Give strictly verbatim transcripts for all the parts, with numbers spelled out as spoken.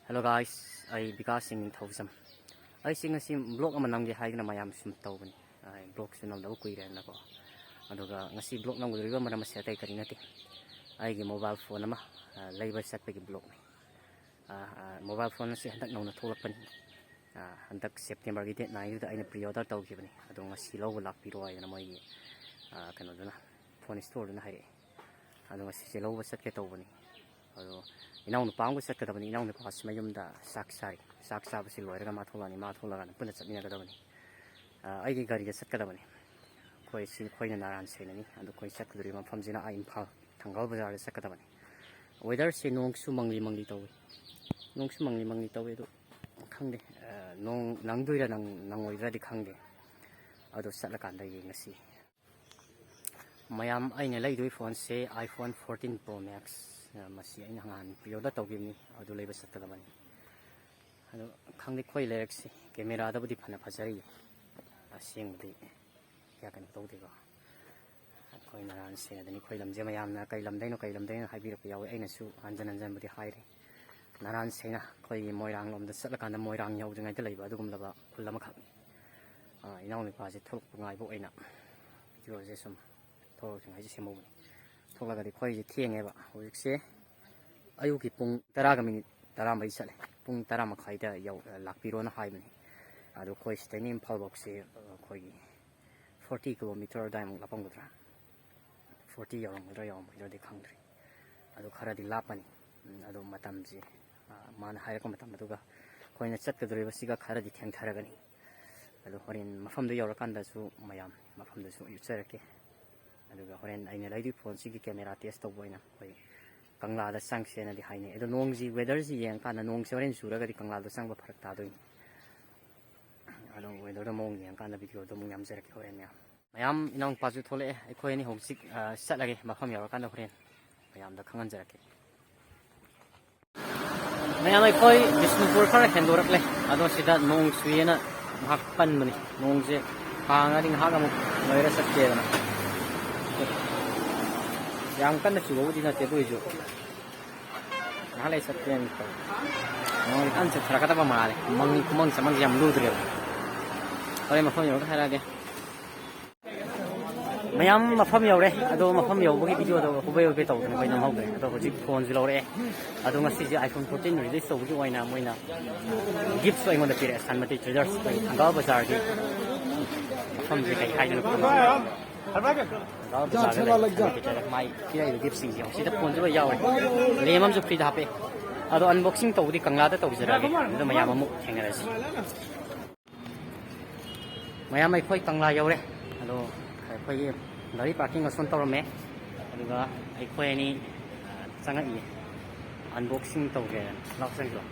Hello guys, ꯑꯩ ꯕꯤꯀꯥꯁ ꯁꯤꯡ ꯅꯤꯡꯊꯧꯖꯝ꯫ ꯑꯩꯁꯤ ꯉꯁꯤ ꯕ꯭ꯂꯣꯛ ꯑꯃ ꯅꯝꯒꯦ ꯍꯥꯏꯗꯅ ꯃꯌꯥꯝ ꯁꯨꯝ ꯇꯧꯕꯅꯤ꯫ ꯑ, ꯕ꯭ꯂꯣꯛꯁꯨ ꯅꯝꯗꯕ ꯀꯨꯏꯔꯦꯅꯀꯣ꯫ ꯑꯗꯨꯒ ꯉꯁꯤ ꯕ꯭ꯂꯣꯛ ꯅꯝꯒꯗꯧꯔꯤꯕ ꯃꯔꯝ ꯑꯁꯤ ꯑꯇꯩ ꯀꯔꯤ ꯅꯠꯇꯦ, ꯑꯩꯒꯤ ꯃꯣꯕꯥꯏꯜ ꯐꯣꯟ ꯑꯃ, ꯑ, ꯂꯩꯕ ꯆꯠꯄꯒꯤ ꯕ꯭ꯂꯣꯛꯅꯤ꯫ ꯑ, ꯑ, ꯃꯣꯕꯥꯏꯜ ꯐꯣꯟ ꯑꯁꯤ ꯍꯟꯗꯛ ꯅꯧꯅ ꯊꯣꯛꯂꯛꯄꯅꯤ꯫ ꯑ, ꯍꯟꯗꯛ ꯁꯦꯞꯇꯦꯝꯕꯔꯒꯤ ꯗꯦꯠ ꯅꯥꯏꯟꯗꯨꯗ ꯑꯩꯅ ꯄ꯭ꯔꯤ ꯑꯣꯔꯗꯔ ꯇꯧꯈꯤꯕꯅꯤ꯫ ꯑꯗꯣ ꯉꯁꯤ ꯂꯧꯕ ꯂꯥꯛꯄꯤꯔꯣ ꯍꯥꯏꯗꯅ ꯃꯣꯏꯒꯤ, ꯑ, ꯀꯩꯅꯣꯗꯨꯅ, ꯐꯣꯟ ꯏꯁꯇꯣꯔꯗꯨꯅ ꯍꯥꯏꯔꯛꯑꯦ꯫ ꯑꯗꯣ ꯉꯁꯤꯁꯦ ꯂꯧꯕ ꯆꯠꯀꯦ ꯇꯧꯕꯅꯤ꯫ ꯑꯗꯣ ꯏꯅꯥꯎꯅꯨꯄꯥ ꯑꯃꯒ ꯆꯠꯀꯗꯕꯅꯤ꯫ ꯏꯅꯥꯎꯅꯨꯄꯥꯁꯤ ꯃꯌꯨꯝꯗ ꯆꯥꯛ ꯆꯥꯔꯤ꯫ ꯆꯥꯛ ꯆꯥꯕꯁꯤ ꯂꯣꯏꯔꯒ ꯃꯥ ꯊꯣꯛꯂꯛꯑꯅꯤ꯫ ꯃꯥ ꯊꯣꯛꯂꯛꯑꯀꯥꯟꯗ ꯄꯨꯟꯅ ꯆꯠꯃꯤꯟꯅꯒꯗꯕꯅꯤ꯫ ꯑ, ꯑꯩꯒꯤ ꯒꯥꯔꯤꯗ ꯆꯠꯀꯗꯕꯅꯤ꯫ ꯑꯩꯈꯣꯏ ꯁꯤ, ꯑꯩꯈꯣꯏꯅ ꯅꯥꯔꯥꯟ ꯁꯦꯡꯅꯅꯤ꯫ ꯑꯗꯣ ꯑꯩꯈꯣꯏ ꯆꯠꯀꯗꯧꯔꯤꯕ ꯃꯐꯝꯁꯤꯅ ꯑꯥ ꯏꯝꯐꯥꯜ ꯊꯪꯒꯥꯜ ꯕꯖꯥꯔꯗ ꯆꯠꯀꯗꯕꯅꯤ꯫ ꯋꯦꯗꯔꯁꯦ ꯅꯣꯡꯁꯨ ꯃꯪꯂꯤ ꯃꯪꯂꯤ ꯇꯧꯏ꯫ ꯅꯣꯡꯁꯨ ꯃꯪꯂꯤ ꯃꯪꯂꯤ ꯇꯧꯏ꯫ ꯑꯗꯣ ꯈꯪꯗꯦ, ꯑ, ꯅꯣꯡ ꯅꯪꯗꯣꯏꯔꯥ ꯅꯪ-, ꯅꯪꯉꯣꯏꯗ꯭ꯔꯥꯗꯤ ꯈꯪꯗꯦ꯫ ꯑꯗꯣ ꯆꯠꯂꯀꯥꯟꯗ ꯌꯦꯡꯉꯁꯤ꯫ ꯃꯌꯥꯝ, ꯑꯩꯅ ꯂꯩꯗꯣꯏ ꯐꯣꯟꯁꯦ iPhone fourteen Pro Max꯫ ꯑ, ꯃꯁꯤ ꯑꯩꯅ ꯉꯍꯥꯟ ꯄ꯭ꯔꯤ ꯑꯣꯔꯗꯔ ꯇꯧꯈꯤꯕꯅꯤ, ꯑꯗꯨ ꯂꯩꯕ ꯆꯠꯀꯗꯕꯅꯤ꯫ ꯑꯗꯣ ꯈꯪꯗꯦ, ꯑꯩꯈꯣꯏ ꯂꯩꯔꯛꯁꯤ ꯀꯦꯃꯦꯔꯥꯗꯕꯨꯗꯤ ꯐꯅ ꯐꯖꯔꯤ, ꯑꯁꯦꯡꯕꯗꯤ ꯀꯌꯥ ꯀꯩꯅꯣ ꯇꯧꯗꯦꯀꯣ꯫ ꯑꯩꯈꯣꯏ ꯅꯥꯔꯥꯟ ꯁꯦꯡꯅꯗꯅꯤ꯫ ꯑꯩꯈꯣꯏ ꯂꯝꯁꯦ ꯃꯌꯥꯝꯅ ꯀꯩ ꯂꯝꯗꯩꯅꯣ, ꯀꯩ ꯂꯝꯗꯩꯅꯣ ꯍꯥꯏꯕꯤꯔꯛꯄ ꯌꯥꯎꯋꯤ꯫ ꯑꯩꯅꯁꯨ ꯍꯟꯖꯟ ꯍꯟꯖꯟꯕꯨꯗꯤ ꯍꯥꯏꯔꯤ꯫ ꯅꯥꯔꯥꯟ ꯁꯦꯡꯅ ꯑꯩꯈꯣꯏꯒꯤ ꯃꯣꯏꯔꯥꯡ ꯂꯣꯝꯗ ꯆꯠꯂꯀꯥꯟꯗ ꯃꯣꯏꯔꯥꯡ ꯌꯧꯗ꯭ꯔꯤꯉꯩꯗ ꯂꯩꯕ ꯑꯗꯨꯒꯨꯝꯂꯕ ꯈꯨꯜ ꯑꯃꯈꯛꯅꯤ꯫ ꯑ, ꯏꯅꯥꯎꯅꯨꯄꯥꯁꯦ ꯊꯣꯛꯂꯛꯄ ꯉꯥꯏꯕ ꯑꯣꯏꯅ ꯚꯤꯗꯤꯑꯣꯁꯦ ꯁꯨꯝ ꯊꯣꯛꯂꯛꯇ꯭ꯔꯤꯉꯩꯁꯦ ꯁꯦꯝꯍꯧꯕꯅꯤ꯫ ꯊꯣꯛꯂꯒꯗꯤ ꯑꯩꯈꯣꯏꯁꯦ ꯊꯦꯡꯉꯦꯕ꯫ ꯍꯧꯖꯤꯛꯁꯦ ꯑꯌꯨꯛꯀꯤ ꯄꯨꯡ ꯇꯔꯥꯒ ꯃꯤꯅꯤꯠ ꯇꯔꯥꯃꯔꯤ ꯆꯠꯂꯦ꯫ ꯄꯨꯡ ꯇꯔꯥ ꯃꯈꯥꯏꯗ ꯌꯧ-, ꯂꯥꯛꯄꯤꯔꯣꯅ ꯍꯥꯏꯕꯅꯤ꯫ ꯑꯗꯣ ꯑꯩꯈꯣꯏ ꯁꯤꯗꯩꯅ ꯏꯝꯐꯥꯜ ꯐꯥꯎꯁꯦ ꯑꯩꯈꯣꯏꯒꯤ forty kilometer ꯑꯗꯨꯋꯥꯏꯃꯨꯛ ꯂꯥꯞꯄꯝꯒꯗ꯭ꯔꯥ? Forty ꯌꯧꯔꯝꯒꯗ꯭ꯔꯥ ꯌꯧꯔꯝꯃꯣꯏꯗ꯭ꯔꯗꯤ ꯈꯪꯗ꯭ꯔꯤ꯫ ꯑꯗꯣ ꯈꯔꯗꯤ ꯂꯥꯞꯄꯅꯤ꯫ ꯎꯝ, ꯑꯗꯣ ꯃꯇꯝꯁꯦ, ꯑ, ꯃꯥꯅ ꯍꯥꯏꯔꯛꯄ ꯃꯇꯝ ꯑꯗꯨꯒ ꯑꯩꯈꯣꯏꯅ ꯆꯠꯀꯗꯧꯔꯤꯕꯁꯤꯒ ꯈꯔꯗꯤ ꯊꯦꯡꯊꯔꯒꯅꯤ꯫ ꯑꯗꯣ ꯍꯣꯔꯦꯟ ꯃꯐꯝꯗꯨ ꯌꯧꯔꯀꯥꯟꯗꯁꯨ ꯃꯌꯥꯝ ꯃꯐꯝꯗꯨꯁꯨ ꯑꯩ ꯎꯠꯆꯔꯛꯀꯦ꯫ ꯑꯗꯨꯒ ꯍꯣꯔꯦꯟ ꯑꯩꯅ ꯂꯩꯗꯣꯏ ꯐꯣꯟꯁꯤꯒꯤ ꯀꯦꯃꯦꯔꯥ ꯇꯦꯁ ꯇꯧꯕ ꯑꯣꯏꯅ ꯑꯩꯈꯣꯏ ꯀꯪꯂꯥꯗ ꯆꯪꯁꯦꯅꯗꯤ ꯍꯥꯏꯅꯩ꯫ ꯑꯗꯣ ꯅꯣꯡꯁꯤ, ꯋꯦꯗꯔꯁꯤ ꯌꯦꯡꯉꯀꯥꯟꯗ ꯅꯣꯡꯁꯤ ꯍꯣꯔꯦꯟ ꯆꯨꯔꯒꯗꯤ ꯀꯪꯂꯥꯗ ꯆꯪꯕ ꯐꯔꯛ ꯇꯥꯗꯣꯏꯅꯤ꯫ ꯑꯗꯣ ꯋꯦꯗꯔꯗꯣ ꯃꯑꯣꯡ ꯌꯦꯡꯉꯀꯥꯟꯗ ꯚꯤꯗꯤꯑꯣꯗꯣ ꯑꯃꯨꯛ ꯅꯝꯖꯔꯛꯀꯦ ꯍꯣꯔꯦꯟ ꯃꯌꯥꯝ꯫ ꯃꯌꯥꯝ, ꯏꯅꯥꯎꯅꯨꯄꯥꯁꯨ ꯊꯣꯛꯂꯛꯑꯦ꯫ ꯑꯩꯈꯣꯏ ꯑꯅꯤ ꯍꯧꯖꯤꯛ, ꯑ, ꯆꯠꯂꯒꯦ꯫ ꯃꯐꯝ ꯌꯧꯔꯀꯥꯟꯗ ꯍꯣꯔꯦꯟ ꯃꯌꯥꯝꯗ ꯈꯪꯍꯟꯖꯔꯛꯀꯦ꯫ ꯃꯌꯥꯝ, ꯑꯩꯈꯣꯏ ꯕꯤꯁꯅꯨꯄꯨꯔ ꯈꯔ ꯍꯦꯟꯗꯣꯔꯛꯂꯦ꯫ ꯑꯗꯣ ꯁꯤꯗ ꯅꯣꯡ ꯆꯨꯏꯌꯦꯅ ꯉꯥꯏꯍꯥꯛ ꯄꯟꯕꯅꯤ꯫ ꯅꯣꯡꯁꯦ ꯍꯥꯡꯉꯗꯤ ꯉꯥꯏꯍꯥꯛ ꯑꯃꯨꯛ ꯂꯩꯔ ꯆꯠꯀꯦꯗꯅ꯫ ꯌꯥꯝ ꯀꯟꯅ ꯆꯨꯕꯕꯨꯗꯤ ꯅꯠꯇꯦ, ꯑꯗꯨ ꯑꯣꯏꯁꯨ ꯉꯥꯏꯍꯥꯛ ꯂꯩ ꯆꯠꯀꯦꯅ ꯇꯧ꯫ ꯅꯣꯡ ꯀꯟꯅ ꯆꯨꯊꯔꯛꯀꯗꯕ ꯃꯥꯜꯂꯦ꯫ ꯃꯪ, ꯈꯨꯃꯪ ꯆꯃꯪꯁꯦ ꯌꯥꯝ ꯂꯨꯗ꯭ꯔꯦꯕ꯫ ꯍꯣꯔꯦꯟ ꯃꯐꯝ ꯌꯧꯔꯒ ꯍꯥꯏꯔꯛꯑꯒꯦ꯫ ꯃꯌꯥꯝ ꯃꯐꯝ ꯌꯧꯔꯦ꯫ ꯑꯗꯣ ꯃꯐꯝ ꯌꯧꯕꯒꯤ videoꯗꯣ ꯍꯨꯕꯦ ꯍꯨꯕꯦ ꯇꯧꯗꯅ ꯑꯩꯈꯣꯏ ꯅꯝꯍꯧꯗ꯭ꯔꯦ꯫ ꯑꯗꯣ ꯍꯧꯖꯤꯛ phoneꯁꯨ ꯂꯧꯔꯛꯑꯦ꯫ ꯑꯗꯣ ꯉꯁꯤꯁꯦ iPhone fourteen release ꯇꯧꯕꯒꯤ ꯑꯣꯏꯅ ꯃꯣꯏꯅ giftꯁꯨ ꯑꯩꯉꯣꯟꯗ ꯄꯤꯔꯛꯑꯦ, ꯁꯟꯃꯇꯤ Traders, ꯑꯩꯈꯣꯏ ꯊꯪꯒꯥꯜ ꯕꯖꯥꯔꯒꯤ ꯃꯐꯝꯁꯦ ꯀꯩ ꯍꯥꯏꯗꯣꯏꯅꯣ ꯈꯪꯗꯦ꯫ ꯊꯪꯒꯥꯜ ꯕꯖꯥꯔꯗ ꯂꯩ, ꯁꯟꯃꯇꯤ Traders꯫ ꯃꯥꯏ ꯄꯤꯔꯛꯏꯕ giftꯁꯤꯡꯁꯦ ꯌꯦꯡꯉꯣ꯫ ꯁꯤꯗ phoneꯁꯨ ꯂꯣꯏ ꯌꯥꯎꯔꯦ꯫ ꯂꯦꯝ ꯑꯃꯁꯨ freeꯗ ꯍꯥꯞꯄꯛꯑꯦ꯫ ꯑꯗꯣ unboxing ꯇꯧꯕꯗꯤ ꯀꯪꯂꯥꯗ ꯇꯧꯖꯔꯛꯑꯒꯦ꯫ ꯑꯗꯨꯗ ꯃꯌꯥꯝ ꯑꯃꯨꯛ ꯊꯦꯡꯅꯔꯁꯤ꯫ ꯃꯌꯥꯝ, ꯑꯩꯈꯣꯏ ꯀꯪꯂꯥ ꯌꯧꯔꯦ꯫ ꯑꯗꯣ ꯑꯩꯈꯣꯏꯒꯤ ꯒꯥꯔꯤ parking ꯑꯁꯣꯝ ꯇꯧꯔꯝꯃꯦ꯫ ꯑꯗꯨꯒ ꯑꯩꯈꯣꯏ ꯑꯅꯤ, ꯑ, ꯆꯪꯉꯛꯏꯌꯦ꯫ Unboxing ꯇꯧꯒꯦꯅ꯫ ꯂꯥꯎ ꯆꯪꯁꯤꯂꯥꯎ꯫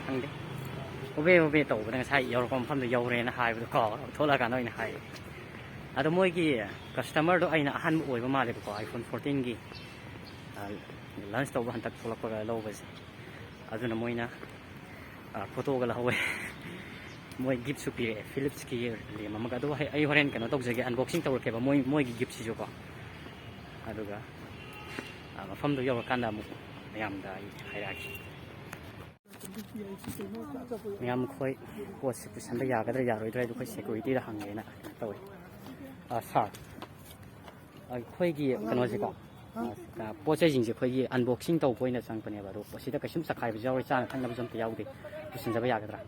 ꯈꯪꯗꯦ꯫ ꯍꯨꯕꯦ ꯍꯨꯕꯦ ꯇꯧꯕꯗ ꯉꯁꯥꯏ ꯌꯧꯔꯛꯄ ꯃꯐꯝꯗ ꯌꯧꯔꯦꯅ ꯍꯥꯏꯕꯗꯣ ꯀꯥꯎꯔꯕ꯫ ꯊꯣꯛꯂꯛꯑꯀꯥꯟꯗ ꯑꯣꯏꯅ ꯍꯥꯏꯌꯦ꯫ ꯑꯗꯣ ꯃꯣꯏꯒꯤ customerꯗꯣ ꯑꯩꯅ ꯑꯍꯥꯟꯕ ꯑꯣꯏꯕ ꯃꯥꯜꯂꯦꯕꯀꯣ, iPhone fourteenꯒꯤ, ꯑ, launch ꯇꯧꯕ ꯍꯟꯗꯛ ꯊꯣꯛꯂꯛꯄꯒ ꯂꯧꯕꯁꯦ꯫ ꯑꯗꯨꯅ ꯃꯣꯏꯅ, ꯑ, photoꯒ ꯂꯧꯍꯧꯋꯦ꯫ ꯃꯣꯏ giftꯁꯨ ꯄꯤꯔꯛꯑꯦ, Philipsꯀꯤ ꯂꯦꯝ ꯑꯃꯒ꯫ ꯑꯗꯣ ꯑꯩ, ꯑꯩ ꯍꯣꯔꯦꯟ ꯀꯩꯅꯣ ꯇꯧꯖꯒꯦ, unboxing ꯇꯧꯔꯛꯀꯦꯕ ꯃꯣꯏ, ꯃꯣꯏꯒꯤ giftꯁꯤꯁꯨꯀꯣ꯫ ꯑꯗꯨꯒ, ꯑ, ꯃꯐꯝꯗꯣ ꯌꯧꯔꯀꯥꯟꯗ ꯑꯃꯨꯛ ꯃꯌꯥꯝꯗ ꯑꯩ ꯍꯥꯏꯔꯛꯑꯒꯦ꯫ ꯃꯌꯥꯝ, ꯑꯩꯈꯣꯏ ꯄꯣꯠꯁꯦ ꯄꯨꯁꯟꯕ ꯌꯥꯒꯗ꯭ꯔꯥ ꯌꯥꯔꯣꯏꯗ꯭ꯔꯥ ꯍꯥꯏꯗꯣ ꯑꯩꯈꯣꯏ securityꯗ ꯍꯪꯒꯦꯅ ꯀꯩꯅꯣ ꯇꯧꯋꯦ꯫ ꯑ, sir, ꯑꯩꯈꯣꯏꯒꯤ ꯀꯩꯅꯣꯁꯦꯀꯣ, ꯑ, ꯄꯣꯠ ꯆꯩꯁꯤꯡꯁꯦ ꯑꯩꯈꯣꯏꯒꯤ unboxing ꯇꯧꯕ ꯑꯣꯏꯅ ꯆꯪꯕꯅꯦꯕ, ꯑꯗꯣ ꯁꯤꯗ ꯀꯩꯁꯨꯝ ꯆꯈꯥꯏꯕꯁꯨ ꯌꯥꯎꯔꯣꯏ, ꯆꯥꯅ ꯊꯛꯅꯕꯁꯨ ꯑꯝꯇ ꯌꯥꯎꯗꯦ꯫ ꯄꯨꯁꯤꯟꯖꯕ ꯌꯥꯒꯗ꯭ꯔꯥ?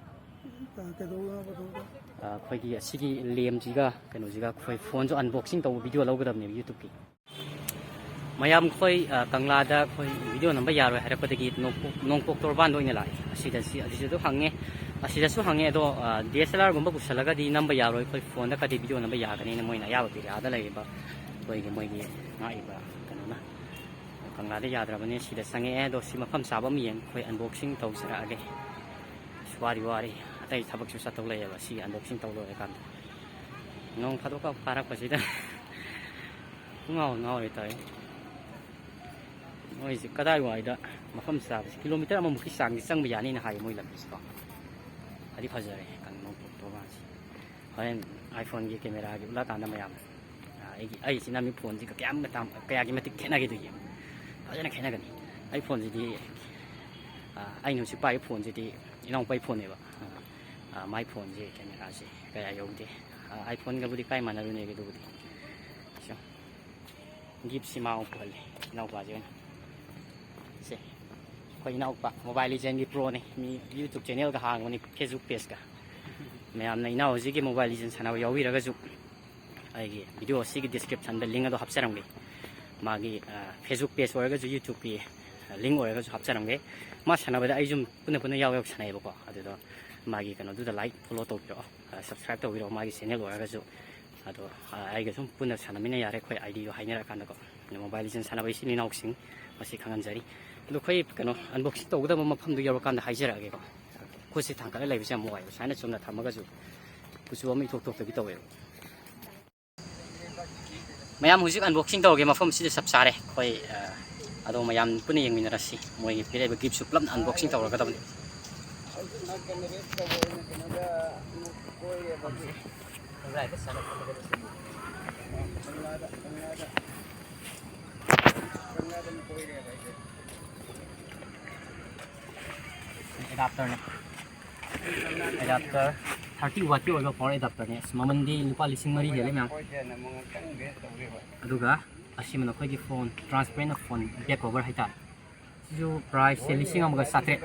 ꯀꯩꯗꯧꯕ ꯌꯥꯕ ꯊꯕꯛ? ꯑ, ꯑꯩꯈꯣꯏꯒꯤ ꯑꯁꯤꯒꯤ ꯂꯦꯝꯁꯤꯒ ꯀꯩꯅꯣꯁꯤꯒ ꯑꯩꯈꯣꯏ phoneꯁꯨ unboxing ꯇꯧꯕ video ꯂꯧꯒꯗꯕꯅꯦꯕ YouTubeꯀꯤ꯫ ꯃꯌꯥꯝ, ꯑꯩꯈꯣꯏ, ꯑ, ꯀꯪꯂꯥꯗ ꯑꯩꯈꯣꯏ video ꯅꯝꯕ ꯌꯥꯔꯣꯏ ꯍꯥꯏꯔꯛꯄꯗꯒꯤ ꯅꯣꯡꯄꯣꯛ, ꯅꯣꯡꯄꯣꯛ ꯇꯣꯔꯕꯥꯟꯗ ꯑꯣꯏꯅ ꯂꯥꯛꯑꯦ꯫ ꯑꯁꯤꯗ ꯁꯤ, ꯑꯁꯤꯗꯁꯨ ꯍꯪꯉꯦ, ꯑꯁꯤꯗꯁꯨ ꯍꯪꯉꯦ, ꯑꯗꯣ, ꯑ, DSLRꯒꯨꯝꯕ ꯄꯨꯁꯜꯂꯒꯗꯤ ꯅꯝꯕ ꯌꯥꯔꯣꯏ, ꯑꯩꯈꯣꯏ phoneꯗ ꯀꯗꯤ video ꯅꯝꯕ ꯌꯥꯒꯅꯤꯅ ꯃꯣꯏꯅ ꯑꯌꯥꯕ ꯄꯤꯔꯦ꯫ ꯑꯥꯗ ꯂꯩꯔꯤꯕ ꯑꯩꯈꯣꯏꯒꯤ, ꯃꯣꯏꯒꯤ ꯉꯥꯛꯏꯕ ꯀꯩꯅꯣꯅ, ꯀꯪꯂꯥꯗ ꯌꯥꯗ꯭ꯔꯕꯅꯤ, ꯁꯤꯗ ꯆꯪꯉꯛꯑꯦ꯫ ꯑꯗꯣ ꯁꯤ ꯃꯐꯝ ꯆꯥꯕ ꯑꯃ ꯌꯦꯡ ꯑꯩꯈꯣꯏ unboxing ꯇꯧꯖꯔꯛꯑꯒꯦ꯫ ꯑꯁ, ꯋꯥꯗꯤ ꯋꯥꯔꯤ, ꯑꯇꯩ ꯊꯕꯛꯁꯨ ꯆꯠꯇꯧ ꯂꯩꯌꯦꯕ ꯁꯤ unboxing ꯇꯧ ꯂꯣꯏꯔꯀꯥꯟꯗ꯫ ꯅꯣꯡ ꯐꯥꯗꯣꯛꯀ ꯐꯥꯔꯛꯄꯁꯤꯗ ꯄꯨꯡꯉꯥꯎ ꯉꯥꯎꯔꯦ ꯇꯧꯔꯤ꯫ ꯃꯣꯏꯁꯦ ꯀꯗꯥꯏꯋꯥꯏꯗ ꯃꯐꯝ ꯆꯥꯕꯁꯦ, kilometre ꯑꯃꯃꯨꯛꯀꯤ ꯆꯥꯡꯗꯤ ꯆꯪꯕ ꯌꯥꯅꯤꯅ ꯍꯥꯏ ꯃꯣꯏ ꯂꯝꯕꯤꯁꯤꯀꯣ꯫ ꯐꯗꯤ ꯐꯖꯔꯦ ꯀꯩꯅꯣ ꯇꯧꯕ ꯀꯥꯟꯁꯦ꯫ ꯍꯣꯔꯦꯟ iPhoneꯒꯤ cameraꯒꯤ ꯎꯠꯂꯛꯀꯥꯟꯗ ꯃꯌꯥꯝ, ꯑ, ꯑꯩꯒꯤ, ꯑꯩꯁꯤꯅ ꯃꯤ phoneꯁꯤꯒ ꯀꯌꯥꯝ ꯃꯇꯥꯡ, ꯀꯌꯥꯒꯤ ꯃꯇꯤꯛ ꯈꯦꯠꯅꯒꯦꯗꯣ ꯌꯦꯡꯉꯨ꯫ ꯐꯖꯅ ꯈꯦꯠꯅꯒꯅꯤ꯫ ꯑꯩ ꯐꯣꯟꯁꯤꯗꯤ, ꯑ, ꯑꯩꯅ ꯍꯧꯖꯤꯛ ꯄꯥꯏꯔꯤꯕ ꯐꯣꯟꯁꯤꯗꯤ ꯏꯅꯥꯎꯄꯥꯒꯤ ꯐꯣꯟꯅꯦꯕ꯫ ꯑ, ꯃꯥꯏ ꯐꯣꯟꯁꯦ ꯀꯦꯃꯦꯔꯥꯁꯦ ꯀꯌꯥ ꯌꯧꯗꯦ꯫ ꯑ, iPhone-ꯒꯕꯨꯗꯤ ꯀꯥꯏ ꯃꯥꯟꯅꯔꯨꯅꯦꯒꯦ ꯑꯗꯨꯕꯨꯗꯤ꯫ ꯁꯣ, gift-ꯁꯤ ꯃꯥ ꯑꯃꯨꯛ ꯄꯨꯍꯜꯂꯦ, ꯏꯅꯥꯎꯄꯥꯁꯦ ꯑꯣꯏꯅ꯫ ꯁꯦ, ꯑꯩꯈꯣꯏ ꯏꯅꯥꯎꯄꯥ Mobile Legend-ꯒꯤ pro-ꯅꯦ, ꯃꯤ YouTube channel-ꯒ ꯍꯥꯡꯕꯅꯤ, Facebook page-ꯀ꯫ ꯃꯌꯥꯝꯅ ꯏꯅꯥꯎ ꯍꯧꯖꯤꯛꯀꯤ Mobile Legend ꯁꯥꯟꯅꯕ ꯌꯥꯎꯕꯤꯔꯒꯁꯨ ꯑꯩꯒꯤ video ꯑꯁꯤꯒꯤ description-ꯗ link ꯑꯗꯣ ꯍꯥꯞꯆꯔꯝꯒꯦ꯫ ꯃꯥꯒꯤ, ꯑ, Facebook page ꯑꯣꯏꯔꯒꯁꯨ, YouTube-ꯀꯤ, ꯑ, link ꯑꯣꯏꯔꯒꯁꯨ ꯍꯥꯞꯆꯔꯝꯒꯦ꯫ ꯃꯥ ꯁꯥꯟꯅꯕꯗ ꯑꯩꯁꯨ ꯄꯨꯟꯅ ꯄꯨꯟꯅ ꯌꯥꯎ ꯌꯥꯎ ꯁꯥꯟꯅꯩꯌꯦꯕꯀꯣ꯫ ꯑꯗꯨꯗꯣ ꯃꯥꯒꯤ ꯀꯩꯅꯣꯗꯨꯗ like, follow ꯇꯧꯕꯤꯔꯛꯑꯣ, ꯑ, subscribe ꯇꯧꯕꯤꯔꯛꯑꯣ ꯃꯥꯒꯤ channel ꯑꯣꯏꯔꯒꯁꯨ꯫ ꯑꯗꯣ, ꯑ, ꯑꯩꯒ ꯁꯨꯝ ꯄꯨꯟꯅ ꯁꯥꯟꯅꯃꯤꯟꯅ ꯌꯥꯔꯦ, ꯑꯩꯈꯣꯏ ID-ꯗꯣ ꯍꯥꯏꯅꯔꯀꯥꯟꯗꯀꯣ꯫ ꯑꯗꯣ Mobile Legend ꯁꯥꯟꯅꯕ ꯏꯆꯤꯜ ꯏꯅꯥꯎꯁꯤꯡ ꯃꯁꯤ ꯈꯪꯍꯟꯖꯔꯤ꯫ ꯑꯗꯣ ꯑꯩꯈꯣꯏ ꯀꯩꯅꯣ unboxing ꯇꯧꯒꯗꯕ ꯃꯐꯝꯗꯨ ꯌꯧꯔꯀꯥꯟꯗ ꯍꯥꯏꯖꯔꯛꯑꯒꯦꯀꯣ꯫ ꯈꯨꯠꯁꯦ ꯊꯥꯡꯒꯠꯂ ꯂꯩꯕꯁꯦ ꯌꯥꯝ ꯋꯥꯏꯑꯦꯕ, ꯁꯨꯃꯥꯏꯅ ꯆꯨꯝꯅ ꯊꯝꯃꯒꯁꯨ ꯀꯨꯆꯨ ꯑꯃ ꯏꯊꯣꯛ ꯊꯣꯛꯇꯕꯤ ꯇꯧꯋꯦꯕ꯫ ꯃꯌꯥꯝ ꯍꯧꯖꯤꯛ unboxing ꯇꯧꯔꯒꯦ ꯃꯐꯝꯁꯤꯗ ꯆꯞ ꯆꯥꯔꯦ꯫ ꯑꯩꯈꯣꯏ, ꯑ, ꯑꯗꯣ ꯃꯌꯥꯝ ꯄꯨꯟꯅ ꯌꯦꯡꯃꯤꯟꯅꯔꯁꯤ꯫ ꯃꯣꯏꯒꯤ ꯄꯤꯔꯛꯏꯕ gift-ꯁꯨ ꯄꯨꯂꯞꯅ unboxing ꯇꯧꯔꯒꯗꯕꯅꯤ꯫ Adapter-ꯅꯦ꯫ Adapter thirty watt-ꯀꯤ ꯑꯣꯏꯕ power adapter-ꯅꯦ꯫ ꯑꯁ, ꯃꯃꯟꯗꯤ ꯂꯨꯄꯥ ꯂꯤꯁꯤꯡ ꯃꯔꯤ ꯍꯦꯜꯂꯦ ꯃꯌꯥꯝ꯫ ꯑꯗꯨꯒ ꯑꯁꯤꯃꯅ ꯑꯩꯈꯣꯏꯒꯤ phone, transparent phone back cover ꯍꯥꯏꯇꯥꯔꯦ꯫ ꯁꯤꯁꯨ price-ꯁꯦ ꯂꯤꯁꯤꯡ ꯑꯃꯒ ꯆꯥꯇ꯭ꯔꯦꯠ꯫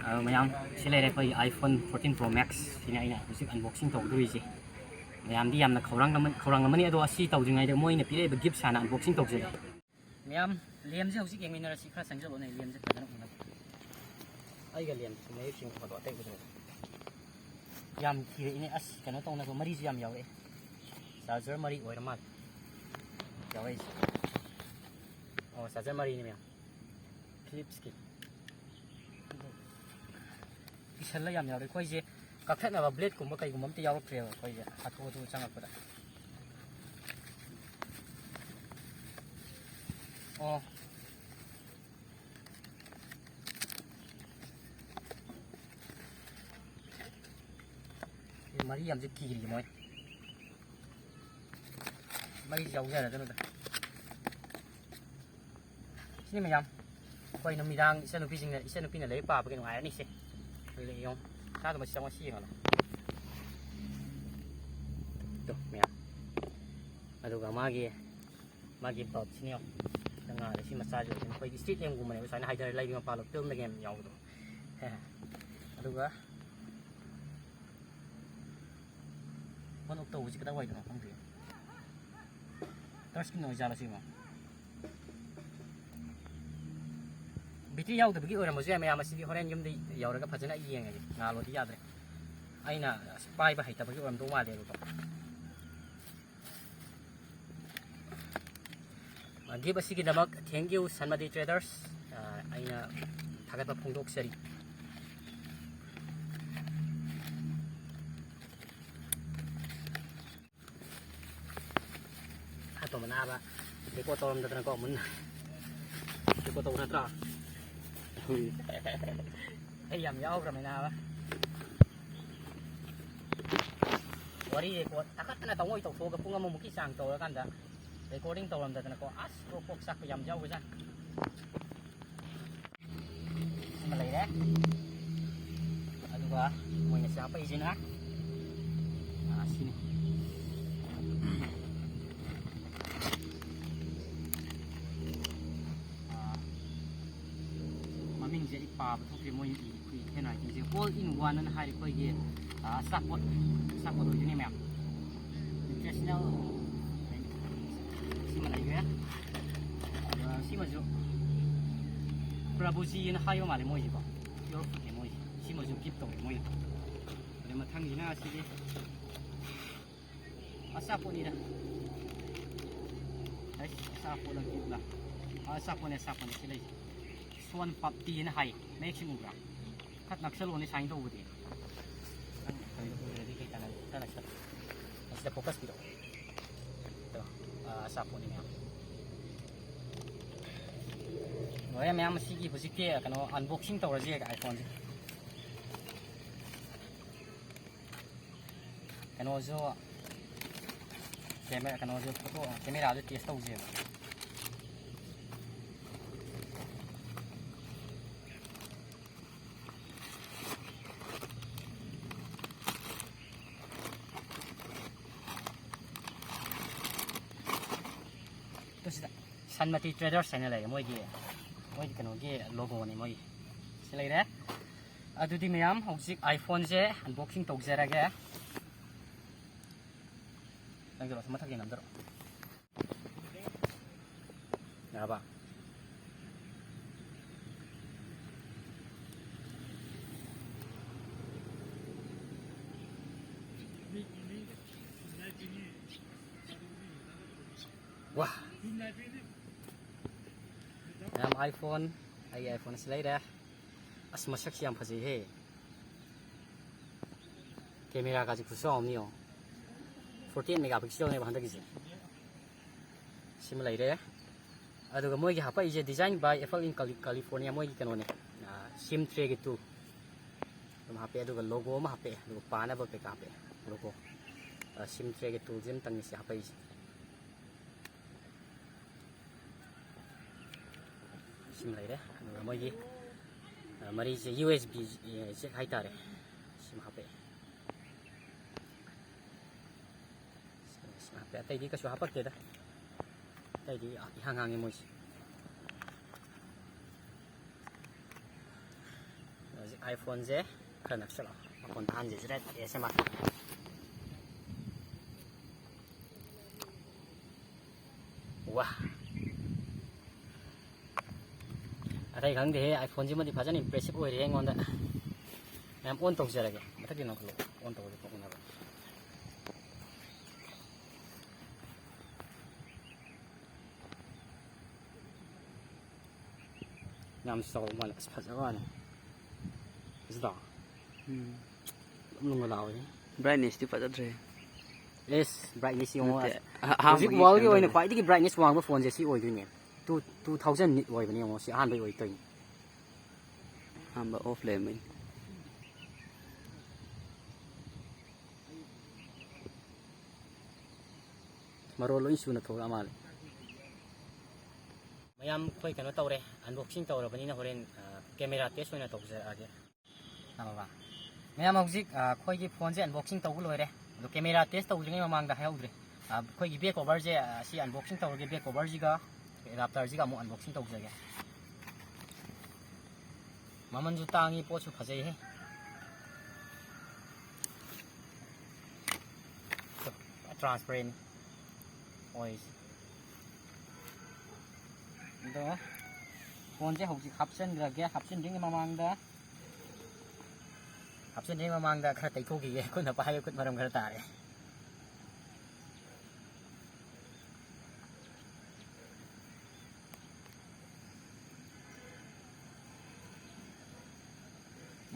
ꯑꯗꯣ ꯃꯌꯥꯝ ꯁꯤ ꯂꯩꯔꯦ ꯑꯩꯈꯣꯏꯒꯤ iPhone fourteen Pro Max꯫ ꯁꯤꯅ ꯑꯩꯅ ꯍꯧꯖꯤꯛ unboxing ꯇꯧꯗꯣꯔꯤꯁꯦ꯫ ꯃꯌꯥꯝꯗꯤ ꯌꯥꯝꯅ ꯈꯧꯔꯥꯡꯂꯝꯃ-, ꯈꯧꯔꯥꯡꯂꯝꯃꯅꯤ꯫ ꯑꯗꯣ ꯑꯁꯤ ꯇꯧꯗ꯭ꯔꯤꯉꯩꯗ ꯃꯣꯏꯅ ꯄꯤꯔꯛꯏꯕ gift ꯍꯥꯟꯅ unboxing ꯇꯧꯖꯒꯦ꯫ ꯃꯌꯥꯝ, ꯂꯦꯝꯁꯦ ꯍꯧꯖꯤꯛ ꯌꯦꯡꯃꯤꯟꯅꯔꯁꯤ꯫ ꯈꯔ ꯆꯪꯁꯤꯜꯂꯛꯑꯣꯅꯦ, ꯂꯦꯝꯁꯦ ꯐꯖꯅ ꯎꯅꯕ꯫ ꯑꯩꯒ ꯂꯦꯝꯁꯦ ꯃꯌꯦꯛ ꯁꯦꯡꯅ ꯎꯍꯜꯂꯣ, ꯑꯇꯩ ꯎꯗ꯭ꯔꯁꯨ꯫ ꯌꯥꯝ ꯊꯤꯔꯛꯏꯅꯦ꯫ ꯑꯁ, ꯀꯩꯅꯣ ꯇꯧꯅꯕ ꯃꯔꯤꯁꯨ ꯌꯥꯝ ꯌꯥꯎꯔꯛꯑꯦ꯫ Charger ꯃꯔꯤ ꯑꯣꯏꯔ ꯃꯥꯜꯂꯦ ꯌꯥꯎꯔꯛꯏꯁꯦ꯫ ꯑꯣ, charger ꯃꯔꯤꯅꯤ ꯃꯌꯥꯝ꯫ Philips-ꯀꯤ꯫ ꯀꯤꯁꯜꯂ ꯌꯥꯝ ꯌꯥꯎꯔꯦ꯫ ꯑꯩꯈꯣꯏꯁꯦ ꯀꯛꯊꯠꯅꯕ blade-ꯀꯨꯝꯕ ꯀꯩꯒꯨꯝꯕ ꯑꯝꯇ ꯌꯥꯎꯔꯛꯇ꯭ꯔꯦꯕ꯫ ꯑꯩꯈꯣꯏꯁꯦ ꯍꯥꯊꯨ ꯍꯥꯊꯨ ꯆꯪꯉꯛꯄꯗ꯫ ꯑꯣ꯫ ꯃꯔꯤ ꯌꯥꯝꯁꯦ ꯀꯤꯔꯤ ꯃꯣꯏ꯫ ꯃꯔꯤꯁꯦ ꯌꯥꯎꯖꯔꯗꯅꯨꯗ꯫ ꯁꯤꯅꯤ ꯃꯌꯥꯝ, ꯑꯩꯈꯣꯏ ꯅꯨꯃꯤꯗꯥꯡ ꯏꯆꯟꯅꯨꯄꯤꯁꯤꯡꯅ, ꯏꯆꯟꯅꯨꯄꯤꯅ ꯂꯥꯏꯔꯤꯛ ꯄꯥꯕꯒꯤ ꯅꯨꯡꯉꯥꯏꯔꯅꯤ ꯁꯦ꯫ ꯑꯗꯨꯗ ꯌꯦꯡꯉꯣ, ꯁꯥꯗꯣ ꯃꯁꯤ ꯆꯪꯉꯣ, ꯁꯤ ꯌꯦꯡꯉꯣ꯫ ꯇꯣ ꯃꯌꯥꯝ, ꯑꯗꯨꯒ ꯃꯥꯒꯤ, ꯃꯥꯒꯤ ꯕꯜꯕꯁꯤꯅꯤ ꯌꯦꯡꯉꯣ꯫ ꯉꯥꯗ ꯁꯤ ꯃꯆꯥꯁꯤ ꯑꯣꯏꯗꯣꯏꯅꯤ꯫ ꯑꯩꯈꯣꯏꯒꯤ ꯁ꯭ꯇ꯭ꯔꯤꯠ ꯂꯦꯝꯞꯀꯨꯝꯕꯅꯦꯕ, ꯁꯨꯃꯥꯏꯅ ꯍꯥꯏꯗꯔ ꯂꯩꯕꯤ ꯃꯄꯥꯟ ꯂꯣꯝ ꯐꯤꯂꯝꯗꯒ ꯌꯥꯝ ꯌꯥꯎꯕꯗꯣ꯫ ꯑꯗꯨꯒ ꯑꯣꯟ ꯑꯣꯐ ꯇꯧꯕꯁꯤ ꯀꯗꯥꯏꯋꯥꯏꯗꯅꯣ ꯈꯪꯗꯦ꯫ ꯇꯁ ꯁ꯭ꯀ꯭ꯔꯤꯟ ꯑꯣꯏꯖꯥꯠꯂꯣ ꯁꯤꯕꯣ? ꯕꯦꯇ꯭ꯔꯤ ꯌꯥꯎꯗꯕꯒꯤ ꯑꯣꯏꯔꯝꯕꯁꯨ ꯌꯥꯏ ꯃꯌꯥꯝ꯫ ꯑꯁꯤꯗꯤ ꯍꯣꯔꯦꯟ ꯌꯨꯝꯗ ꯌꯧꯔꯒ ꯐꯖꯅ ꯑꯩ ꯌꯦꯡꯉꯒꯦ꯫ ꯉꯥꯜꯂꯣꯗꯤ ꯌꯥꯗ꯭ꯔꯦ꯫ ꯑꯩꯅ ꯑꯁ ꯄꯥꯏꯕ ꯍꯩꯇꯕꯒꯤ ꯑꯣꯏꯔꯝꯗꯧ ꯃꯥꯜꯂꯦꯕꯀꯣ꯫ ꯒꯤꯐ ꯑꯁꯤꯒꯤꯗꯃꯛ thank you ꯁꯟꯃꯇꯤ ꯇ꯭ꯔꯦꯗꯔꯁ꯫ ꯑꯩꯅ ꯊꯥꯒꯠꯄ ꯐꯣꯡꯗꯣꯛꯆꯔꯤ꯫ ꯑꯇꯣꯝꯕ ꯅꯥꯕ ꯔꯦꯀꯣꯔꯠ ꯇꯧꯔꯝꯗꯗꯅꯀꯣ ꯃꯨꯟꯅ꯫ ꯔꯦꯀꯣꯔꯠ ꯇꯧꯕ ꯅꯠꯇ꯭ꯔꯣ? ꯑꯩ ꯌꯥꯝ ꯌꯥꯎꯈ꯭ꯔꯕꯅꯤ ꯅꯥꯕ꯫ ꯋꯥꯔꯤ ꯔꯦꯀꯣꯔꯠ ꯇꯥꯈꯠꯇꯅ ꯇꯧꯉꯣꯏ ꯇꯧꯊꯣꯛꯑꯒ ꯄꯨꯡ ꯑꯃꯃꯨꯛꯀꯤ ꯆꯥꯡ ꯇꯧꯔꯀꯥꯟꯗ ꯔꯦꯀꯣꯔꯗꯤꯡ ꯇꯧꯔꯝꯗꯗꯅꯀꯣ, ꯑꯁ ꯀ꯭ꯔꯣꯛ ꯀ꯭ꯔꯣꯛ ꯆꯥꯛꯄ ꯌꯥꯝ ꯌꯥꯎꯕꯖꯥꯠꯅꯤ꯫ ꯑꯃ ꯂꯩꯔꯦ꯫ ꯑꯗꯨꯒ ꯃꯣꯏꯅ ꯆꯥꯄꯛꯏꯁꯤꯅ, ꯑꯥ, ꯁꯤꯅꯤ꯫ ꯑꯥ, ꯃꯃꯤꯡꯁꯦ ꯑꯩ ꯄꯥꯕ ꯊꯣꯛꯇ꯭ꯔꯦ, ꯃꯣꯏꯅ ꯏ-, ꯑꯩꯈꯣꯏ ꯍꯦꯟ ꯔꯥꯏꯇꯤꯡꯁꯦ꯫ All in one ꯑꯅ ꯍꯥꯏꯔꯦ ꯑꯩꯈꯣꯏꯒꯤ, ꯑꯥ, ꯑꯆꯥꯄꯣꯠ, ꯑꯆꯥꯄꯣꯠ ꯑꯣꯏꯗꯣꯏꯅꯦ ꯃꯌꯥꯝ꯫ Nutritional ꯁꯤꯃ ꯂꯩꯈ꯭ꯔꯦ꯫ ꯑꯗꯨꯒ ꯁꯤꯃꯁꯨ ꯄ꯭ꯔꯚꯨꯖꯤꯅ ꯍꯥꯏꯕ ꯃꯥꯜꯂꯦ ꯃꯣꯏꯁꯤꯀꯣ꯫ Pure foodꯅꯦ ꯃꯣꯏꯁꯦ꯫ ꯁꯤꯃꯁꯨ ꯒꯤꯐ ꯇꯧꯋꯦ ꯃꯣꯏꯅ꯫ ꯑꯗꯩ ꯃꯊꯪꯁꯤꯅ ꯑꯁꯤꯒꯤ ꯑꯆꯥꯄꯣꯠꯅꯤꯗ꯫ ꯑꯩꯁ, ꯑꯆꯥꯄꯣꯠꯂ ꯒꯤꯐꯂ? ꯑꯥ, ꯑꯆꯥꯄꯣꯠꯅꯦ, ꯑꯆꯥꯄꯣꯠꯅꯦ ꯁꯤ ꯂꯩꯁꯦ꯫ ꯁꯣꯟ ꯄꯥꯞꯇꯤꯅ ꯍꯥꯏ꯫ ꯃꯌꯦꯛꯁꯤ ꯎꯕ꯭ꯔꯥ? ꯈꯔ ꯅꯛꯁꯜꯂꯣꯅꯦ ꯁꯥꯏꯟ ꯇꯧꯕꯗꯤ꯫ ꯅꯪ ꯀꯩꯅꯣ ꯎꯗ꯭ꯔꯗꯤ ꯀꯩ ꯀꯥꯟꯅꯅꯤ? ꯈꯔ ꯅꯛꯁꯜꯂꯣ꯫ ꯑꯁꯤꯗ ꯐꯣꯀꯁ ꯄꯤꯔꯛꯑꯣ꯫ ꯑꯗꯣ, ꯑꯥ, ꯑꯆꯥꯄꯣꯠꯅꯤ ꯃꯌꯥꯝ꯫ ꯂꯣꯏꯔꯦ ꯃꯌꯥꯝ, ꯑꯁꯤꯒꯤ ꯍꯧꯖꯤꯛꯀꯤ ꯀꯩꯅꯣ unboxing ꯇꯧꯔꯁꯤ ꯑꯥꯏꯐꯣꯟꯁꯦ꯫ ꯀꯩꯅꯣꯁꯨ, ꯀꯦꯃꯦꯔꯥ, ꯀꯩꯅꯣꯁꯨ, ꯐꯣꯇꯣ, ꯀꯦꯃꯦꯔꯥꯁꯨ ꯇꯦꯁ ꯇꯧꯁꯦꯕ꯫ ꯁꯟꯃꯇꯤ ꯇ꯭ꯔꯦꯗꯔꯁ ꯍꯥꯏꯅ ꯂꯩꯔꯦ ꯃꯣꯏꯒꯤ, ꯃꯣꯏꯒꯤ ꯀꯩꯅꯣꯒꯤ ꯂꯣꯒꯣꯅꯤ ꯃꯣꯏꯒꯤ꯫ ꯁꯤ ꯂꯩꯔꯦ꯫ ꯑꯗꯨꯗꯤ ꯃꯌꯥꯝ ꯍꯧꯖꯤꯛ iPhone-ꯁꯦ unboxing ꯇꯧꯖꯔꯒꯦ꯫ ꯆꯪꯁꯤꯜꯂꯣ, ꯃꯊꯛꯀꯤ ꯅꯝꯊꯔꯛꯑꯣ꯫ ꯌꯥꯔꯕ? ꯋꯥ! ꯃꯌꯥꯝ, iPhone, ꯑꯩꯒꯤ iPhone ꯑꯁꯤ ꯂꯩꯔꯦ꯫ ꯑꯁ, ꯃꯁꯛꯁꯤ ꯌꯥꯝ ꯐꯖꯩꯍꯦ꯫ Camera-ꯒꯁꯤ ꯈꯨꯆꯥꯎ ꯑꯃꯅꯤ ꯌꯦꯡꯉꯣ꯫ Forty eight megapixel-ꯅꯦꯕ ꯍꯟꯗꯛꯀꯤꯁꯦ꯫ ꯁꯤꯃ ꯂꯩꯔꯦ꯫ ꯑꯗꯨꯒ ꯃꯣꯏꯒꯤ ꯍꯥꯄꯛꯏꯁꯦ design by Apple in Cali-, California, ꯃꯣꯏꯒꯤ ꯀꯩꯅꯣꯅꯦ, ꯑꯥ, SIM tray-ꯒꯤ tool ꯑꯗꯨꯝ ꯍꯥꯞꯄꯦ, ꯑꯗꯨꯒ logo ꯑꯃ ꯍꯥꯞꯄꯛꯑꯦ, ꯑꯗꯨꯒ ꯄꯥꯅꯕ ꯀꯩꯀꯥ ꯍꯥꯞꯄꯛꯑꯦ, logo꯫ ꯑꯥ, SIM tray-ꯒꯤ tool-ꯁꯦ ꯑꯃꯇꯪꯅꯤ ꯁꯤ ꯍꯥꯄꯛꯏꯁꯦ꯫ ꯁꯤꯃ ꯂꯩꯔꯦ꯫ ꯑꯗꯨꯒ ꯃꯣꯏꯒꯤ, ꯑ, ꯃꯔꯤꯁꯦ U S B jack ꯍꯥꯏꯇꯥꯔꯦ꯫ ꯁꯤꯃ ꯍꯥꯞꯄꯛꯑꯦ꯫ ꯁꯤꯃ ꯍꯥꯞꯄꯛꯑꯦ꯫ ꯑꯇꯩꯗꯤ ꯀꯩꯁꯨ ꯍꯥꯞꯄꯛꯇꯦꯗ꯫ ꯑꯇꯩꯗꯤ ꯏꯍꯥꯡ ꯍꯥꯡꯉꯦ ꯃꯣꯏꯁꯦ꯫ ꯍꯧꯖꯤꯛ iPhone-ꯁꯦ ꯈꯔ ꯅꯛꯁꯜꯂꯛꯑꯣ꯫ ꯃꯈꯣꯟ ꯇꯥꯍꯟꯁꯤꯁꯤꯔ? ASMR꯫ ꯋꯥ! ꯑꯇꯩ ꯈꯪꯗꯦꯍꯦ, iPhone-ꯁꯤꯃꯗꯤ ꯐꯖꯅ impressive ꯑꯣꯏꯔꯦ ꯑꯩꯉꯣꯟꯗ꯫ ꯃꯌꯥꯝ on ꯇꯧꯖꯔꯒꯦ꯫ ꯃꯊꯛꯀꯤ ꯅꯝꯈꯠꯂꯣ, on ꯇꯧꯔꯗꯤ ꯄꯣꯛꯅꯕ꯫ ꯌꯥꯝ ꯆꯥꯎꯕ ꯃꯥꯜꯂꯦ꯫ ꯑꯁ, ꯐꯖꯕ ꯋꯥꯅꯦ꯫ ꯐꯖꯗ꯭ꯔꯣ? ꯎꯝ꯫ ꯂꯨꯝ ꯂꯨꯝꯒ ꯂꯥꯎꯋꯦ꯫ Brightness-ꯇꯤ ꯐꯖꯗ꯭ꯔꯦ꯫ ꯑꯦꯁ, brightness ꯌꯦꯡꯉꯣ꯫ ꯅꯠꯇꯦ, ꯑꯁ, ꯑ-, ꯍꯧꯖꯤꯛ ꯑꯍꯥꯟꯕꯒꯤ world-ꯒꯤ ꯑꯣꯏꯅ ꯀꯩꯅꯣꯗꯣ꯫ ꯈ꯭ꯋꯥꯏꯗꯒꯤ brightness ꯋꯥꯡꯕ phone-ꯁꯦ ꯁꯤ ꯑꯣꯏꯗꯣꯏꯅꯦ꯫ Two, two thousand nit ꯑꯣꯏꯕꯅꯦ ꯌꯦꯡꯉꯣ, ꯁꯤ ꯑꯍꯥꯟꯕꯒꯤ ꯑꯣꯏꯗꯣꯏꯅꯦ꯫ ꯑꯍꯥꯟꯕ off ꯂꯩꯔꯝꯕꯩꯅꯤ꯫ ꯃꯔꯣꯜ ꯂꯣꯏ ꯁꯨꯅ ꯊꯣꯛꯂꯛꯑ ꯃꯥꯜꯂꯦ꯫ ꯃꯌꯥꯝ ꯑꯩꯈꯣꯏ ꯀꯩꯅꯣ ꯇꯧꯔꯦ, unboxing ꯇꯧꯔꯕꯅꯤꯅ ꯍꯣꯔꯦꯟ, ꯑ, camera test ꯑꯣꯏꯅ ꯇꯧꯖꯔꯛꯑꯒꯦ꯫ ꯈꯪꯉꯕ? ꯃꯌꯥꯝ ꯍꯧꯖꯤꯛ, ꯑ, ꯑꯩꯈꯣꯏꯒꯤ phone-ꯁꯦ unboxing ꯇꯧꯕ ꯂꯣꯏꯔꯦ꯫ ꯑꯗꯣ camera test ꯇꯧꯗ꯭ꯔꯤꯉꯩ ꯃꯃꯥꯡꯗ ꯍꯥꯏꯍꯧꯗ꯭ꯔꯦ꯫ ꯑ, ꯑꯩꯈꯣꯏꯒꯤ back cover-ꯁꯦ, ꯑ, ꯁꯤ unboxing ꯇꯧꯔꯒꯦ꯫ Back cover-ꯁꯤꯒ ꯑꯦꯗꯥꯞꯇꯔꯁꯤꯒ ꯑꯃꯨꯛ ꯑꯟꯕꯣꯛꯁꯤꯡ ꯇꯧꯖꯒꯦ꯫ ꯃꯃꯜꯁꯨ ꯇꯥꯡꯉꯤ, ꯄꯣꯠꯁꯨ ꯐꯖꯩꯍꯦ꯫ ꯇ꯭ꯔꯥꯟꯁꯄꯔꯦꯟ ꯑꯣꯏꯁꯦ꯫ ꯑꯗꯣ ꯐꯣꯟꯁꯦ ꯍꯧꯖꯤꯛ ꯍꯥꯞꯆꯤꯟꯈ꯭ꯔꯒꯦ꯫ ꯍꯥꯞꯆꯤꯟꯗ꯭ꯔꯤꯉꯩ ꯃꯃꯥꯡꯗ, ꯍꯥꯞꯆꯤꯟꯗ꯭ꯔꯤꯉꯩ ꯃꯃꯥꯡꯗ ꯈꯔ ꯇꯩꯊꯣꯛꯈꯤꯒꯦ꯫ ꯈꯨꯠꯅ ꯄꯥꯏꯕ ꯈꯨꯠ ꯃꯔꯝ ꯈꯔ ꯇꯥꯔꯦ꯫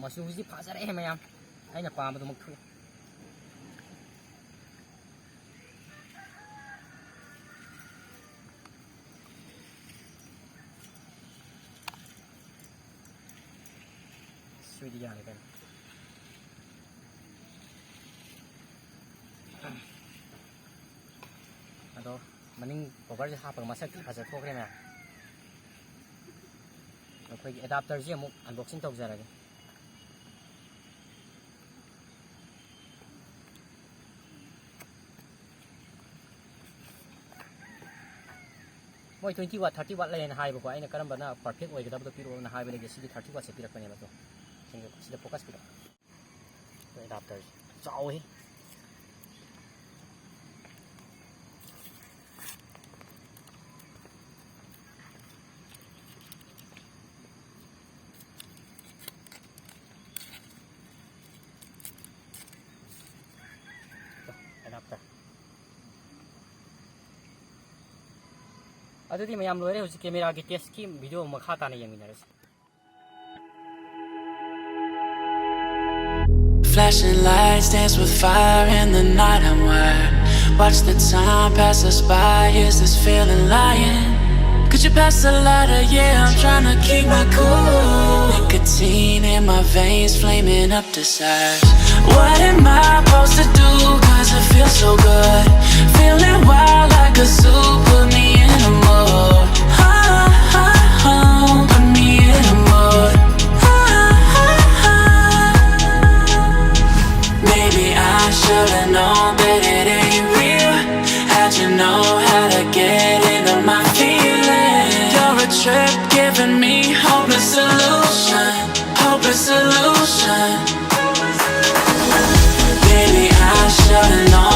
ꯃꯆꯨꯁꯤ ꯐꯖꯔꯦ ꯃꯌꯥꯝ, ꯑꯩꯅ ꯄꯥꯝꯕꯗꯨꯃꯛ ꯊꯣꯛꯑꯦ꯫ ꯁꯤꯗꯤ ꯌꯥꯔꯦ ꯀꯩꯅꯣ꯫ ꯑꯗꯣ ꯃꯅꯤꯡ ꯀꯣꯕꯔꯁꯦ ꯍꯥꯞꯄꯒ ꯃꯁꯛ ꯊꯤ ꯐꯖ ꯊꯣꯛꯈ꯭ꯔꯦ ꯃꯌꯥꯝ꯫ ꯑꯩꯈꯣꯏꯒꯤ ꯑꯦꯗꯥꯞꯇꯔꯁꯤ ꯑꯃꯨꯛ ꯑꯟꯕꯣꯛꯁꯤꯡ ꯇꯧꯖꯔꯒꯦ꯫ ꯃꯣꯏ twenty watt, thirty watt ꯂꯩꯌꯦꯅ ꯍꯥꯏꯕꯀꯣ꯫ ꯑꯩꯅ ꯀꯔꯝꯕꯅ perfect ꯑꯣꯏꯒꯗꯕꯗꯣ ꯄꯤꯔꯛꯑꯣꯅ ꯍꯥꯏꯕꯗꯒꯤ ꯁꯤꯒꯤ thirty wattꯁꯦ ꯄꯤꯔꯛꯄꯅꯦꯕ꯫ ꯑꯗꯣ ꯁꯤꯗ focus ꯄꯤꯔꯛꯑꯣ꯫ ꯑꯦꯗꯥꯞꯇꯔꯁꯦ ꯆꯥꯎꯋꯤ꯫ ꯑꯦꯗꯥꯞꯇꯔ꯫ ꯑꯗꯨꯗꯤ ꯃꯌꯥꯝ ꯂꯣꯏꯔꯦ꯫ ꯍꯧꯖꯤꯛ ꯀꯦꯃꯦꯔꯥꯒꯤ ꯇꯦꯁꯀꯤ ꯚꯤꯗꯤꯑꯣ ꯃꯈꯥ ꯇꯥꯅ ꯌꯦꯡꯃꯤꯟꯅꯔꯁꯤ꯫ Flashing lights dance with fire in the night. I'm wired. Watch the time pass us by. Is this feeling lying? Could you pass the lighter? Yeah, I'm trying to keep my cool. Nicotine in my veins, flaming up desires. What am I supposed to do? Cause it feels so good. Feeling wild like a zoo. Put me in a mood. Oh, oh, oh, put me in a mood. Maybe I should've known that it ain't real. How'd you know how to get into my feelings? trip, giving me hopeless illusion, hopeless illusion. Baby, I should've known.